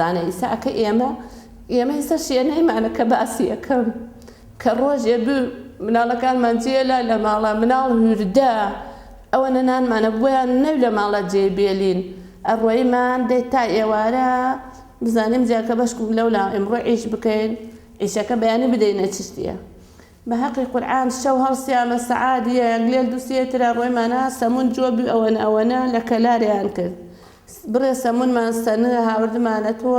زانە ئیسا کە ئێمە ئێمە ئیسا شێنەیمانە کە باسی ئەکەم کە ڕۆژێ بوو مناڵەکانمان جێلا لە ماڵە مناڵ هوردە ئەوەنە نانمانە بۆیان نەو لە ماڵە جێ بێلین ئەڕۆیمان دەی تا ئێوارە بزانیم جاکە بەشکم لەولا ئمڕۆ عیش بکەین عیشەکە بەیانی بدەینە چشتیە بە هەقی قورعان شەو هەڵسیامە سەعات یەک لێل دوو سێ ترا ڕۆیمانە سەمون جۆ بی ئەوەنە ئەوەنە لە کەلارێان کرد بڕێ سەمونمان سەنە هاوردمانە تۆ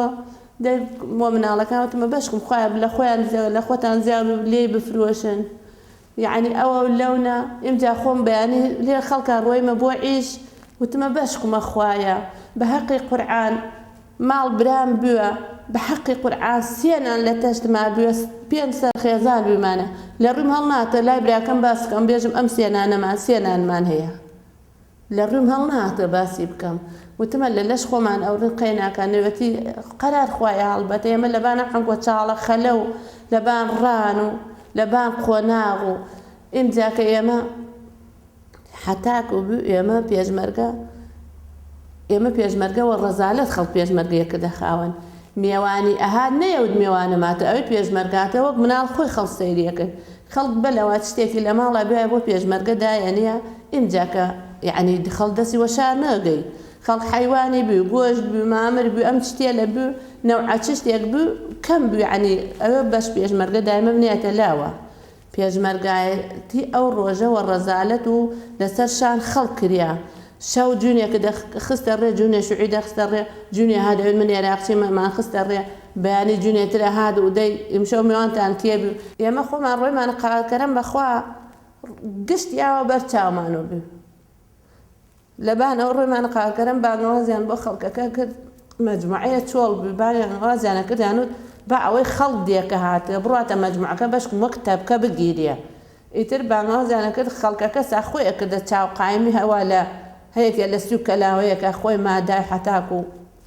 دەی بۆ مناڵەکان وتمە بەشکم خوایە لە خۆیان لە خۆتان زیاد لێی بفرۆشن یعنی ئەوە لەونە ئمجا خۆم بەیانی لێ خەڵکا ڕۆیمە بۆ عیش وتمە بەشکمە خوایە بە هەقی قورعان ماڵ برام بوە بە حەقی قورعان سێ نان لە تەشت مابوە پێنج سەر خێزان بویمانە لە ڕویم هەڵناتە لای براکەم باس بکەم بێژم ئەم سێ نانەمان سێ نانمان هەیە لە ڕویم هەڵناتە باسی بکەم وتمە لە لەش خۆمان ئەوڕین قەیناکە نەوێتی قەرار خوایە هەڵبەتە ئێمە لەبان عەنگۆ چاڵە خەلە و لەبان ڕان و لەبان قۆناغ و ئینجا کە ئێمە حەتاکو بوو ئێمە پێشمەرگە ئێمە پێشمەرگە وە ڕەزالەت خەڵک پێشمەرگەیە کردە خاوەن مێوانی ئەهات نەیەوت مێوانە ماتە ئەوی پێشمەرگاتە وەک مناڵ خۆی خەڵک سەیری ئەکرد خەڵک بەلەوە شتێکی لە ماڵا بێ بۆ پێشمەرگە دایەنیە ئینجا کە یعنی خەڵک دەستی وە شار نەگەی خەڵک حەیوانی بوو گۆشت بوو مامر بوو ئەم شتێ لە بوو نەوعە چشتێک بوو کەم بوو یعنی ئەوە بەش پێشمەرگە دایمە بنێتە لاوە پێشمەرگایەتی ئەو ڕۆژە وە ڕەزالەت و لە سەر شان خەڵک کریا. شەو جونێ ک دە خستە ڕێ جونێ شوعی دە خستە ڕێ جونێ هات ئەوێت من ئێراقچیم ئەمان خستە ڕێ بەیانی جونێ ترە هات و دەی ئمشەو مێوانتان کێ بی ئێمە خۆمان ڕۆیمان قاکەرەم بە خوا گشت یاوە بەر چاومانۆ بی. لەبان ئەو ڕێمان قاکەرەم بانگەوازیان بۆ خەڵکەکە کرد مەجموعەیە چۆڵ بوو بانگەوازیانە کردیان وت با ئەوەی خەڵک دێ کە هاتووە بڕواتە مەجموعەکە بەشکم وەک تەپکە بگیرێ ئیتر بانگەوازیانە کرد خەڵکەکە سا خۆی ئەکردە چاو قایمی هەوا لە هەیەکێ لە سوک کەلاوەیەکە خۆی مادای حەتاکو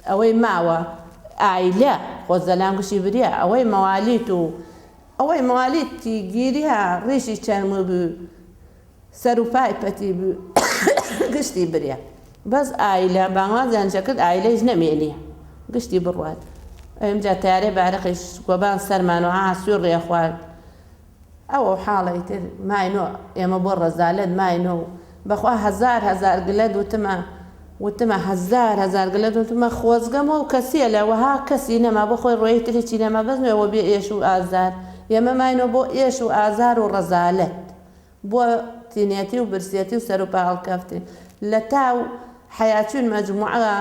ئەوەی ماوە ئایلە خۆ زەلام گشتی بریا ئەوەی مەوالیت و ئەوەی مەوالیتی گیریا ڕیشی چەرموو بوو سەر و پای پەتی بوو گشتی بریا بەس ئایلە بانگوازیان چەکرد ئایلەیش نەمێنیە گشتی بڕوات ئەمجا تارێ بارقیش گۆبان سەرمان و ها سوور ڕێ خوارد ئەوە حاڵی تر ماینۆ ئێمە بۆ ڕەزالەت ماینۆ و بەخوا هەزار هەزار گلە دوتمە وتمە هەزار هەزار گلە دوتمە خۆزگەمە و کەسیە لە وەها کەسی نەما بۆ خۆی ڕۆی تر هیچی نەما بەس نوێ وە بێ ئێش و ئازار ئێمە ماینۆ بۆ ئێش و ئازار و ڕەزالەت بۆ تینێتی و برسێتی و سەروپا هەڵکەفتن لە تاو حەیاچوین مەجموعە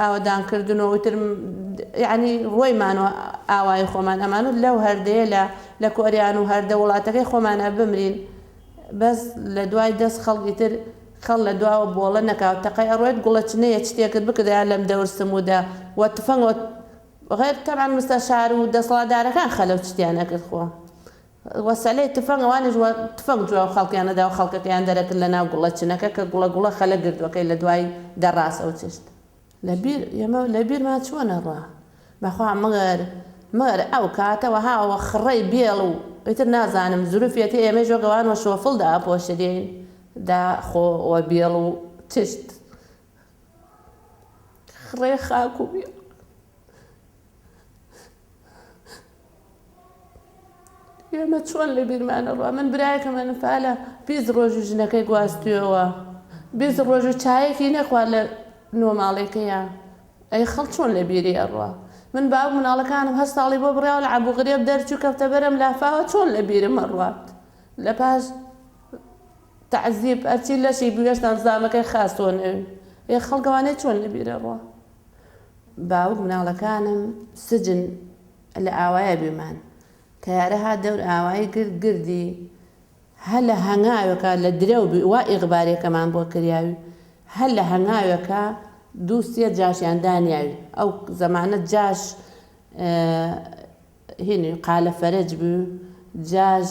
ئاوەدان کردن و ئیتر یەعنی ڕۆیمان و ئاوایی خۆمان ئەمانوت لەو هەردەیە لە لە کۆریان و هەردە وڵاتەکەی خۆمانە بمرین بەس لە دوای دەست خەڵک ئیتر خەڵ لە دواوە بۆڵە نەکا و تەقەی ئەڕۆیت گوڵە چنەیە چتێکت بکردایە لەم دەور سمودا و تفەنگ و غەیر تەبعەن مستەشار و دەسەڵاتدارەکان خەلەو چتیان ئەکرد خۆ وە سەلەی تفەنگ ئەوانیش وە تفەنگ جواو خەڵکیان ئەدا و خەڵکەکەیان دەرەکرد لە ناو گوڵە چنەکە کە گوڵە گوڵە خەلە گردوەکەی لە دوای دەڕاس ئەو چشت. لە بیر ئێمە لە بیرمان چۆن ئەڕوا بەخوا مەگەر مەگەر ئەو کاتە وەها وە خڕەی بێڵ و ئیتر نازانم زروفیەتی ئێمەیش وەک ئەوان وە شۆفڵ دائەپۆشرێین دا خۆ وە بێڵ و چشت خڕەی خاک و بێڵ. ئێمە چۆن لە بیرمانە ڕوا من برایەکەم ئەنفالە 20 ڕۆژ و ژنەکەی گواستویەوە 20 ڕۆژ و چایەکی نەخوارد لە نۆماڵێکەیە ئەی خەڵ چۆن لە بیری ئەڕوا من باوک مناڵەکانم هەر ساڵی بۆ بڕیاوە لە عەبوو غرێب دەرچوو کەفتە بەرم لافاوە چۆن لە بیرم ئەڕوات لە پاش تەعزیب هەرچی لەشی بوو هێشتان زامەکەی خاسۆ نەوی ئێ خەڵکەوانەی چۆن لە بیر ئەڕوا باوک مناڵەکانم سجن لە ئاوایە بیمان تەیارە هات دەور ئاوایی گرد گردی هە لە هەنگاوێکا لە درەو بی وا ئیغبارێکەمان بۆ کریاوی هە لە هەنگاوێکا دوو سێ جاشیان دانیاوی ئەو زەمانە جاش هینی قالە فەرەج بوو، جاش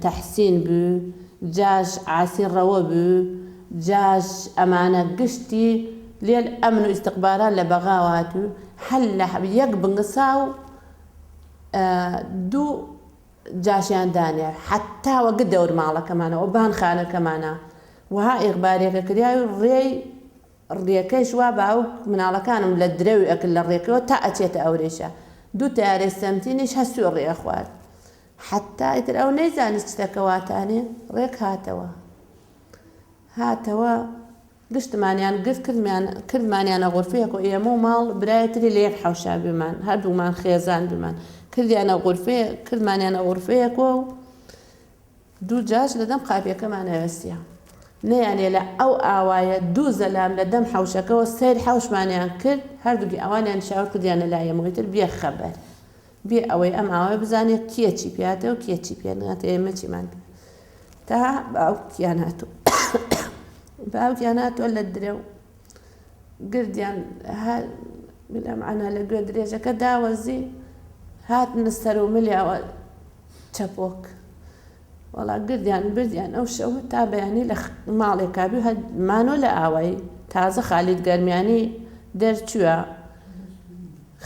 تەحسین بوو، جاش عاسی ڕەوە بوو، جاش ئەمانە گشتی لێل ئەمن و ئیستقبارات لە بەغاوە هاتوو هەر لە یەک بنگسا و دوو جاشیان دانێ حەتا وە گە دەور ماڵەکەمانە وە بان خانەکەمانە وەها ئیغباریەکە کریاوی ڕێی. ڕێکەیش وا باوک مناڵەکانم لە درەوی ئەکرد لە ڕێکەوە تا ئەچێتە ئەورەیشە دوو تەیارەی سەمتینیش هەر سوێ ڕێ ئەخوارد حەتا ئیتر ئەو نەیزانی چتەکە واتانێ ڕێک هاتەوە هاتەوە گشتمانیان گرت کردمیان کردمانیانە غورفەیەک و ئێمە و ماڵ برای تری لە یەک حەوشا بمان هەردوومان خێزان بمان کردیانە غورفەیە کردمانیانە غورفەیەک و دوو جاش لە دەم قاپیەکەمان ئەوەستیا. نەیانێ لە ئەو ئاوایە دوو زەلام لە دەم حەوشەکەوە سەیر حەوشمانیان کرد، هەردووکی ئەوانیان شاور کردیانە لای ئێمە و ئیتر بێ خەبەر، بێ ئەوەی ئەم ئاوایە بزانێ کێ چی پێ هاتێ و کێ چی پێ ناتێ، ئێمە چیمان پێ تا باوکیان هاتوو باوکیان هاتووە لە درەو گردیان هەر بلامعنا لە گوێ درێژەکە داوەزی هاتنە سەر و ملیاوە چەپۆک وەڵا گردیان بردیان ئەو شەوە تا بەیانی لە ماڵێکا بی هەر مانۆ لە ئاوایی تازە خالید گەرمیانی دەرچووە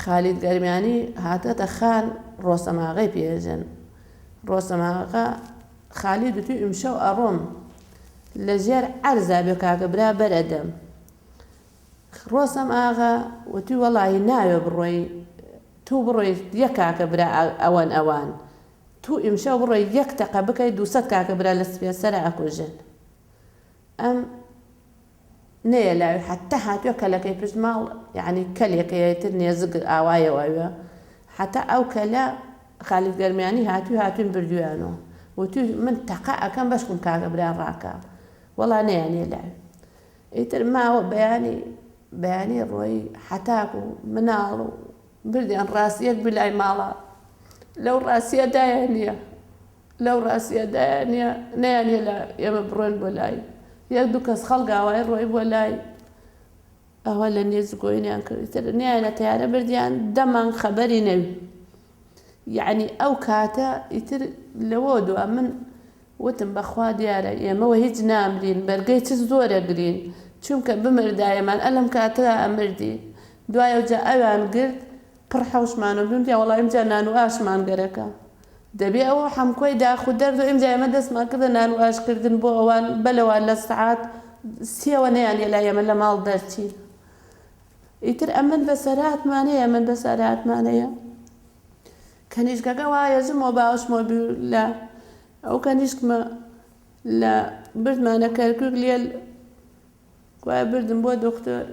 خالید گەرمیانی هاتەتە خان ڕۆسەماغەی پێژن ڕۆسەماغە خالید وتی ئیمشەو ئەڕۆم لە ژێر عەرزا بێ کاکە برا بەرەدەم ڕۆسەم ئاغا وتی وەڵاهی ناوێ بڕۆی تو بڕۆی یەک کاکە برا ئەوەن ئەوان تو ئیمشەو بڕۆی یەک تەقە بکەی دووسەد کاکە برا لە سپێسەرا ئەکوژن ئەم نەیە لاوی حەتتا هاتوە کەلەکەی پشت ماڵ یەعنی کەلێکەیە تر نێزگ ئاوایەوە ئەوێ حەتا ئەو کەلە خالید گەرمیانی هاتوی هاتوین بردویانۆ وتوی من تەقە ئەکەم بەشکم کاکە برا ڕاکا وەڵا نەیانیە لاوی ئیتر ماوە بەیانی بەیانی ڕۆیی حەتاکو مناڵ و بردیان ڕاستیەک بلای ماڵە لەو ڕاستیە دایانە لەو ڕاستیە دایانە نەیانە لە ئێمە بڕۆن بۆ لای یەک دوو کەس خەڵک ئاوای ڕۆی بۆ لای ئەوە لە نێز گۆینیان کرد ئیتر نیانە تیارە بردیان دەمان خەبەری نەوی یەعنی ئەو کاتە ئیتر لەوە دوا من وتم بەخوا دیارە ئێمە وە هیچ نامرین بەرگەی چ زۆر ئەگرین چونکە بمردایەمان ئەلەم کاتە ئەمردی دوای ئەوجا ئەویان گرت پڕ حەوشمانەوە بووم تیا وەڵا ئیمجا نان و ئاشمان گەرەکە دەبێ ئەوە حەمکۆی داخ و دەرد و ئیمجا ئێمە دەستمان کردە نان و ئاش کردن بۆ ئەوان بەلەوان لە سەعات سێوە نەیان لای ئێمە لە ماڵ دەرچین ئیتر ئەمن بەسەرهاتمان هەیە ئەمن بەسەرهاتمان هەیە کەنیشکەکە وایە ژمۆ باوشمۆ لە ئەو کەنیشکمە لە بردمانە کەرکوک لێل وایە بردم بۆ دکتۆر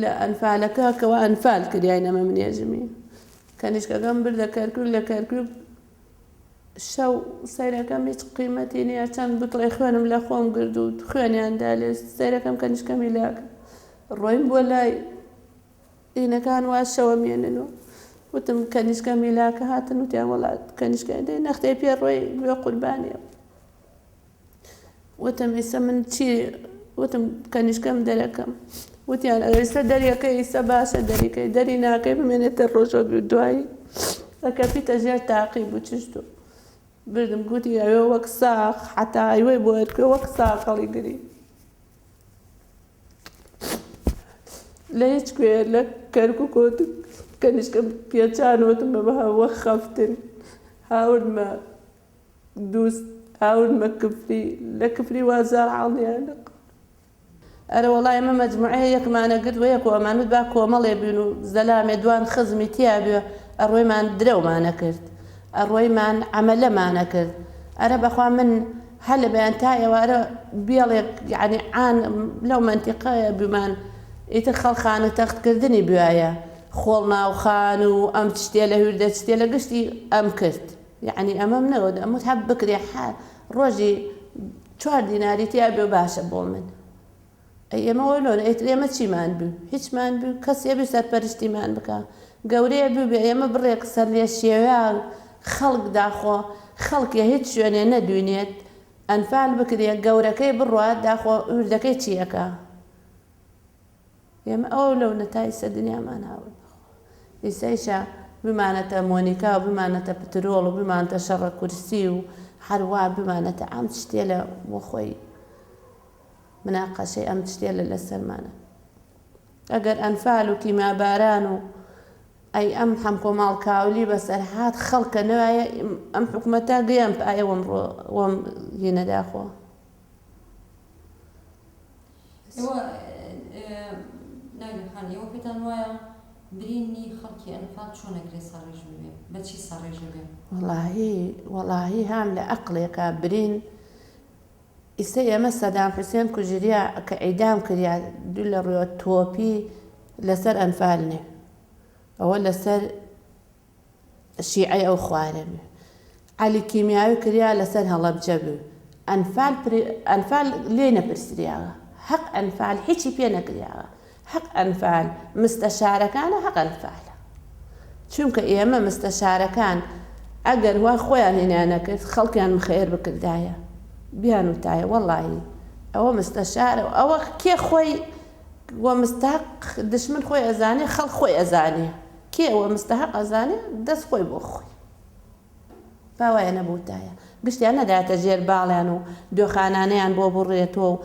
لە ئەنفالەکە کەوا ئەنفال کریاین ئەمە منێژمی کەنیشکەکەم بردە کەرکوک لە کەرکوک شەو سەیرەکەم هیچ قیمەتی نییە چەند بتڵێ خوێنم لە خۆم گرد و خوێنیان دا لێ سەیرەکەم کەنیشکەمی لاکە ڕۆیم بۆ لای ئینەکان وا شەوە مێنن و وتم کەنیشکە میلاکە هاتن وتیان وڵات کەنیشکە دەی نەختەی پێ ڕۆی بێ قوربانیە وتم ئیسە من چی وتم کەنیشکەم دەرەکەم وتیان ئەوێستا دەریەکەی ئیسە باشە دەریکەی دەری ناکەی بمێنێتە ڕۆژۆ دوایی ئەکەفیتە ژێر تاقی بوو چشت و بردم گوتی ئەوێ وەک ساخ حتا ئەیوەی بۆ ئەرکوێ وەک ساخ هەڵیگری لە هیچ کوێ لە کەرکوک کەنیشکەم پێچان وتم بە وەک خەفتن هاوردمە دوست هاوردمە کفری لە کفری وازار عاڵیان ئەرە وەڵا ئێمە مەجموعەیە یەکمانە گرت وە یەک و ئەمان وت با کۆمەڵێ بین و زەلامێ دوان خزمی تیا بێ ئەڕۆیمان درەومانە کرد ئەڕۆیمان عەمەلەمانە کرد ئەرە بەخوا من هەر لە بەیان تا ئێوارە بێڵێک یعنی عان لەو مەنتیقەیە بمان ئیتر خەڵخان و تەخت کردنی بوایە خۆڵ ناوخان و ئەم چتێ لە هویردە چتێ لە گشتی ئەم کرد یەعنی ئەمەم نەوت ئەموت هەر بکرێ حە ڕۆژی چوار دیناری تیا بێ باشە بۆ من ئەی ئێمە وەلۆن ئیتر ئێمە چیمان بوو هیچمان بوو کەسێ بی سەرپەرشتیمان بکە گەورەیە بوو بێ ئێمە بڕێک سەر لێ شێوە خەڵک داخۆ خەڵکێ هیچ شوێنێ نەدوینێت ئەنفال بکرێ گەورەکەی بڕوات داخۆ وردەکەی چیەکە ئێمە ئەوەو لەو نە تا ئیسە دنیامان هاورد بەخوا ئیسەیشە بمانەتە مۆنیکا و بمانەتە پترۆڵ و بمانتە شەڕە کورسی و هەروا بمانەتە ئەم چتێ لە بۆ خۆی مناقەشەی ئەم چتێ لە لەسەرمانە ئەگەر ئەنفال و کیمیاباران و ئەی ئەم حەمکۆ ماڵ کاولی بەسەر هات خەڵکە نوایە ئەم حکومەتە گەیان پایە وەم ڕۆ وەم هینەداخۆ. ئێوە نایلە خان ئێوە پێتان وایە برینی خەڵکی ئەنفال چۆن ئەکرێ ساڕێژ ببێ؟ بە چی ساڕێژ ئەبێ؟ وەڵاهی وەڵاهی هام لە ئەقڵێکا برین ئیسە ئێمە سەدام حوسێن کوژریا کە عیدام کریا دو لە ڕوێ تۆپی لەسەر ئەنفال نێ ئەوە لەسەر شیعەی ئەو خوارە بی عەلی کیمیاوی کریا لەسەر هەڵەبجە بی ئەنفال ئەنفال لێی نەپرسریاوە هەق ئەنفال هیچی پێ نەکریاوە هەق ئەنفال مستەشارەکانە هەق ئەنفالە چونکە ئێمە مستەشارەکان ئەگەر وا خۆیان هینیان نەکرد خەڵکیان مخەیەر بکردایە بیان وتایە وەڵی ئەوە مستەشارە ئەوە کێ خۆی وە مستحق دشمن خۆی ئەزانێ خەڵک خۆی ئەزانێ کێ وە مستحق ئەزانێ دەست خۆی بۆ خۆی با وایە نەبووتایە گشتیان نەدایەتە ژێر باڵیان و دوێخانانەیان بۆ بڕێتەوە و.